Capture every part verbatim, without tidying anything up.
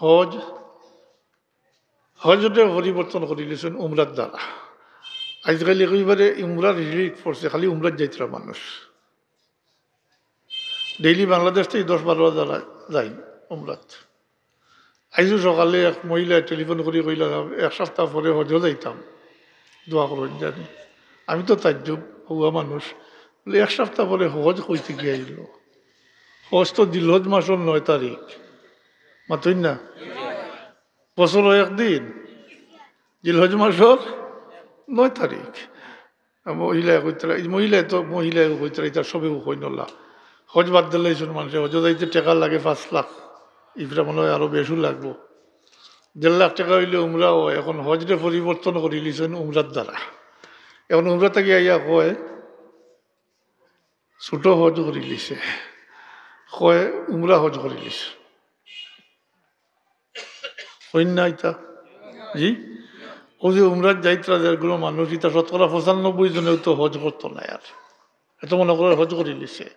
হজ, হজরে পরিবর্তন করিলিছইন উমরার দ্বারা। আইজকাইল একেবারে উমরার হিড়িক পড়ছে, খালি উমরাত যাইতরা মানুষ। ডেইলি বাংলাদেশ থাকি দশ বারো হাজার যাইন উমরাত। আইজও সকালে এক মহিলায় টেলিফোন করি কইলা, "এক সপ্তাহ পরে হজো যাইতাম, দোয়া করইন জানি।" আমি তো তাজ্জুব, হউয়া মানুষ। বলে, "এক সপ্তাহ পরে হজ কই থাকি আইলো? হজ তো জিলহজ মাসর নয় তারিখ।" মাতইন না? বছরো একদিন, জিলহজ মাসর নয় তারিখ। আর মহিলায় কইতরা, এই মহিলায় তো, মহিলায় কইতরা, ইতা সবে কইন না। হজ বাদ দিলাইছইন মানষে, হজো যাইতে টেকা লাগে পাঁচ লাখ, ইফরা মনে অয় আরো বেশি লাগবো। দেড় লাখ টেকা অইলে উমরা অয়, এখন হজরে পরিবর্তন করিলিছইন উমরার দ্বারা। এখন উমরা থাকি আইয়া কয়, ছোট হজ করিলিছে, কয় উমরা হজ করিলিছে। কইন না ইতা? জি? অউ যে উমরাত যাইতরা যেগুলো মানুষ, ইতা শতকরা পঁচানব্বই জনেও তো হজ করতো নায় আর। এত মনে করে হজ করিলিছে।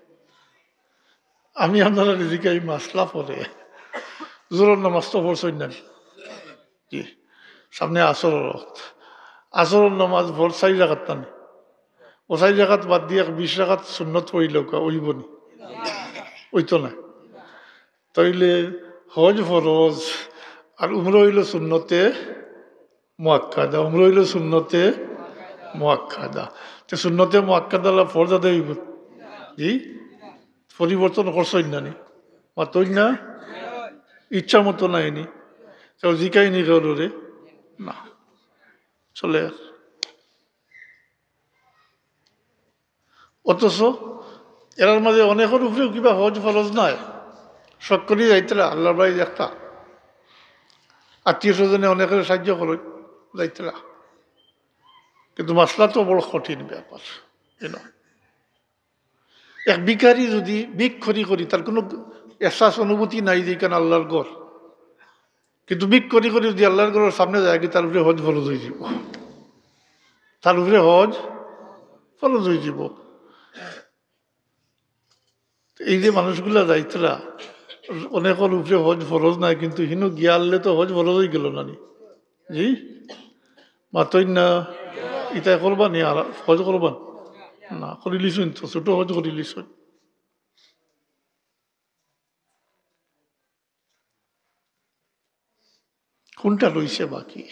আমি আপনারারে জিকাই মাসলা পরে, জোহরর নামাজ তো পড়ছইন না? জি। সামনে আসরর ওয়াক্ত। আসরর নামাজ পড় চাইর রাকাত নানি? অউ চাইর রাকাত বাদ দিয়া এক বিশ রাকাত সুন্নত পড়িলে অইবো নি? অইতো না। তাইলে হজ ফরজ, আর উমরা অইলো সুন্নতে মুআক্কাদা, উমরা অইলো সুন্নতে মুআক্কাদা। তে সুন্নতে মুআক্কাদা অইলে ফরজ আদায় অইবো? জি? পরিবর্তন করছইন না নি? মাতইন না? ইচ্ছা মতো নায় নি? কেউ জিকায় নি কেউরে? না। চলে আর। অথচ এরার মাঝে অনেকর উপরেও কিবা হজ ফরজ নায়, শখ করি যাইতরা, আল্লাহর বাড়ি দেখতা, আত্মীয় স্বজনে অনেকরে সাহায্য করে যাইতরা, কিন্তু মাসলা তো বড় কঠিন ব্যাপার। You know, এক ভিখারি যদি ভিক করি করি, তার কোনো এহসাস অনুভূতি নাই যে ইখান আল্লাহর ঘর, কিন্তু ভিক করি করি যদি আল্লাহর ঘরর সামনে যায়, কি তার উপরে হজ ফরজ অইযিবো? তার উপরে হজ ফরজ অইযিবো। এই যে মানুষগুলা যাইতরা, অনেকর উপরে হজ ফরজ নায়, কিন্তু হিনো গিয়া আনলে তো হজ ফরজ অইগেলো না নি? জি? মাতইন না? ইতায় করবা নি আর হজ করবা না? করিলিছইন তো, ছোট হজ করিলিছইন। কোনটা রইছে বাকি?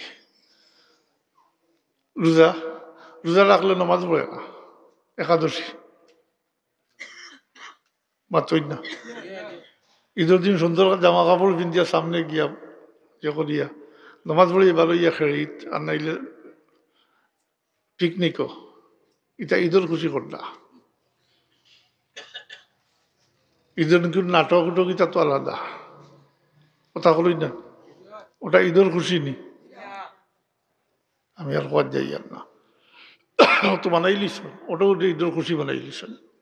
রোজা, রোজা রাখলে নামাজ পড়ে না, একাদশী। মাতইন না? ঈদর দিন সুন্দর জামা কাপড় পিন্দিয়া সামনে গিয়া ইয়ে করিয়া নামাজ পড়িয়া বারইয়া খেড়িত, আর নাইলে পিকনিকও। ইতা ঈদর খুশি করলা। ঈদর কিন্তু নাটক উটক ইতা তো আলাদা। কথা কইন না? ওটা ঈদর খুশি নি? আমি আর কওয়াত যাইয়ার না। ও তো বানাইলিছইন, ওটাও ঈদর খুশি বানাইলিছইন।